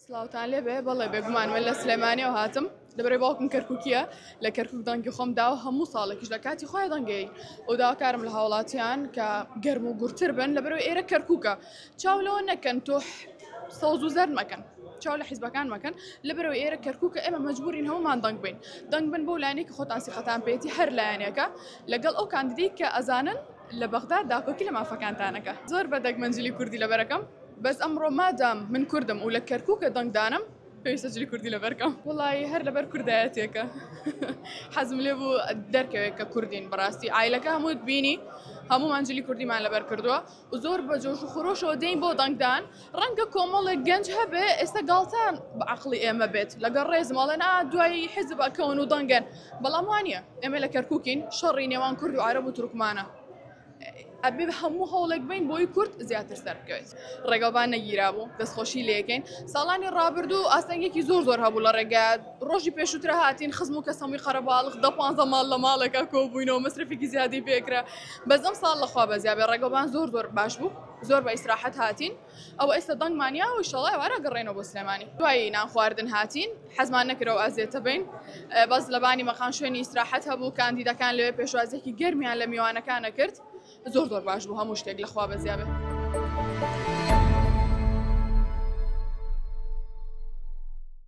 سڵاوتان لێبێ، بەڵێ بێگومان من لە سلێمانیەوە هاتم، لەبەرئەوەی باوکم کەرکوکیە لە کەرکوک دەنگی خۆم داوە هەموو ساڵێکیش لە کاتی خۆی دەنگەی و داواکارم لە هاوڵاتیان کە گەرم و گوڕتر بن لەبەرئەوەی ئێرە کەرکوکە چاو لەوە نەکەن تۆ سەوز و زەرد مەکەن چاو لە حیزبەکان مەکەن لەبەرئەوەی ئێرە کەرکوکە ئێمە مەجبورین هەمومان دەنگ بین دەنگ بن بۆ لایەنێکی خۆتان سیقەتان پێێتی هەر لایەنێکە لەگەڵ ئەو کاندیدەی کە ئەزانن لە بەغدا داکۆکی لە مافەکانتانەکە زۆر بە دەگمەن جلی کوردی لەبەرەکەم بەس ئەمڕۆ مادام من کوردم و لە کەرکوکە دەنگدانم پێویستە جلی کوردی لەبەرکەم وڵی هەر لەبەر کوردایەتێکە حەزم لێ بوو دەرکەوێت کە کوردین بەڕاستی ئایلەکە هەمووت بینی هەمومان جلی کوردیمان لەبەر کردووە و زۆر بە جۆش و خرۆشەوە دێین بۆ دەنگدان ڕەنگە کۆمەڵێک گەنج هەبێ ئێستا گاڵتان بە عقلی ئێمە بێت لەگەڵ ڕێزم ئەڵێن ئا دوایی حیزب ئەکەون و دەنگەن بەڵام وانە ئێمە لە کەرکوکین شەڕی نێوان کورد و عەرەب و تورکمانە ئەبێ هەموو هەوڵێک بین بۆی کورد زیاتر سەر بکەوێت ڕێگەوبان نەگیرابوو دەستخۆشی لەکەین ساڵانی ڕابردوو ئاستەنگێکی زۆر زۆر هەبوو لە ڕێگا ڕۆژی پێشووترە هاتین خزم و کەس هەمووی قەرەباڵغ دە پانزە ماڵ لە ماڵێکا کۆبووینەوە مەسرەفێکی زیادەی پێکرا بەس ئەم ساڵ لەخوا بەزیابێ ڕێگەوبان زۆر زۆر باش بوو زۆر بە ئیسراحەت هاتین ئەوە ئێستا دەنگمان یا و ئیشەڵا ئێوارە گەڕێنەوە بۆ سلێمانی دوایی نان خواردن هاتین حەزمان نەکرەوە ئازیەتە بین بەس لەبانی مەقام شوێنی ئیسراحەت هەبوو کاندیدەکان لەوێ پێشوازێکی گەرمیان لە میوانەکانە کرد زۆر زۆر باش بوو هەموو شتێک لەخوا بەزیابێ.